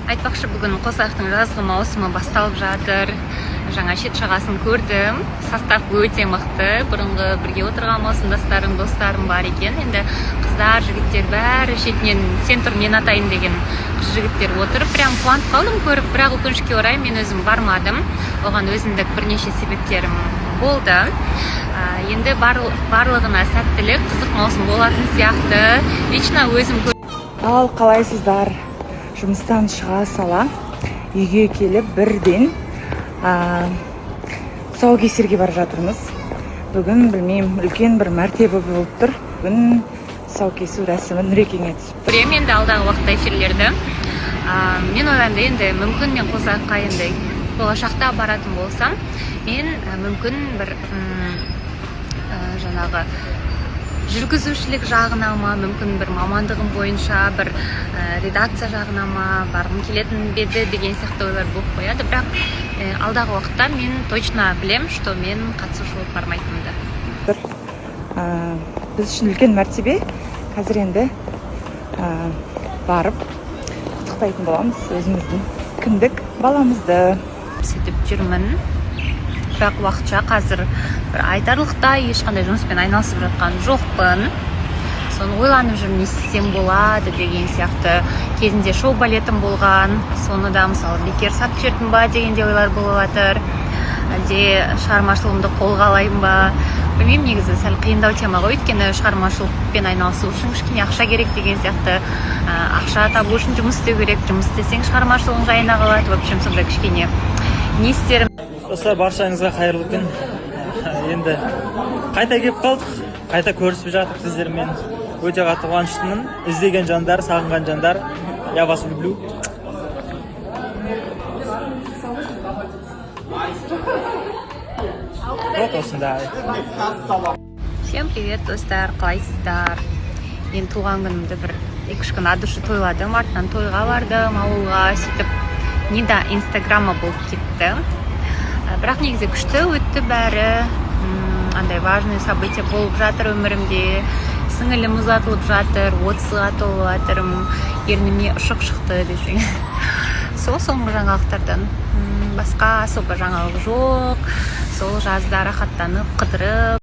Айтпақшы, бүгін Қосаяқтың жазғы маусымы басталып жатыр. Жаңа шет жағасын көрдім, состав өте мықты. Бұрынғы бірге отырған маусымдастарым, достарым бар екен. Енді қыздар, жігіттер бәрі шетінен «сен тұр, мен атайын» деген қыз жігіттер отыр. Прям қуанып қалдым көріп. Бірақ, өкінішке орай, мен өзім бармадым. Оған өзіндік бірнеше себептерім болды. Енді барлығына сәттілік, қызық маусым болатын сияқты. Лично өзім Ал қалайсыздар? Жұмыстан шыға сала үйге келіп, бірден тұсаукесерге бара жатырмыз. Бүгін, білмеймін, үлкен бір мәртебе болып тұр. Бүгін тұсаукесу рәсімі Нұрекеңе түсіп Көремін енді алдағы уақытта эфирлерді. Мен ойлаймын да, енді мүмкін мен Қосаяққа енді болашақта баратын болсам, мен мүмкін бір жаңағы жүргізушілік жағына ма, мүмкін бір мамандығым бойынша бір редакция жағына ма барғым келетін бе еді деген сияқты ойлар болып қояды. Бірақ алдағы уақытта мен точно білем, что мен қатысушы болып бармайтынымды. Тұр. Біз үшін үлкен мәртебе. Қазір енді барып құттықтайтын боламыз өзіміздің кіндік баламызды. Сөйтіп жүрмін. Бірақ уақытша қазір бір айтарлықтай ешқандай жұмыспен айналысып жатқан жоқпын. Соны ойланып жүрмін, не істесем болады деген сияқты. Кезінде шоу балетім болған, соны да, мысалы, бекер сатып жібердім ба деген де ойлар болып жатыр. Әлде шығармашылығымды қолға алайын ба, білмеймін. Негізі сәл қиындау тема ғой, өйткені шығармашылықпен айналысу үшін кішкене ақша керек деген сияқты. Ақша табу үшін жұмыс істеу керек, жұмыс істесең, шығармашылығың жайына қалады. В общем, сондай кішкене не істерім Достар, баршаңызға қайырлы күн! Енді қайта келіп қалдық, қайта көрісіп жатырмық сіздермен. Өте қатты қуаныштымын. Іздеген жандар, сағынған жандар, я вас люблю. Вот осындай. Всем привет, достар! Қалайсыздар? Мен туған күнімді бір 2-3 күн от души тойладым, артынан тойға бардым ауылға. Сөйтіп, не до инстаграма болып кетті. Бірақ негізі күшті өтті бәрі. Андай важный событие болып жатыр өмірімде: сіңілім ұзатылып жатыр, 30-ға толып жатырмын, ерніме ұшық шықты десең. Сол соңғы жаңалықтардан басқа особо жаңалық жоқ. Сол жазда рахаттанып қыдырып